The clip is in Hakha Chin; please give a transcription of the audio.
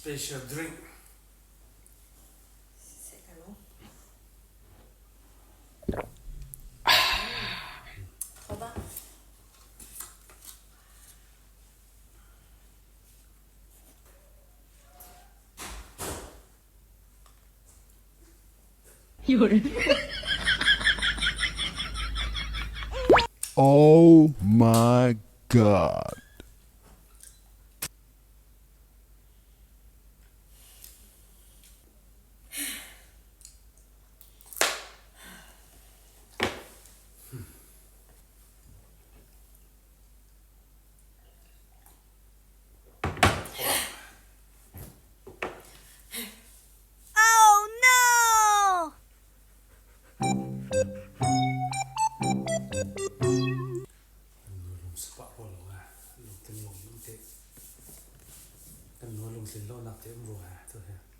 Special drink. Siseh ka lung. Thaw bak. Oh my god. Oh no! Lung si pah rua lo eh. Lungtling lo um te. Kan nu lungtlin lo nak te um rua eh tu hi.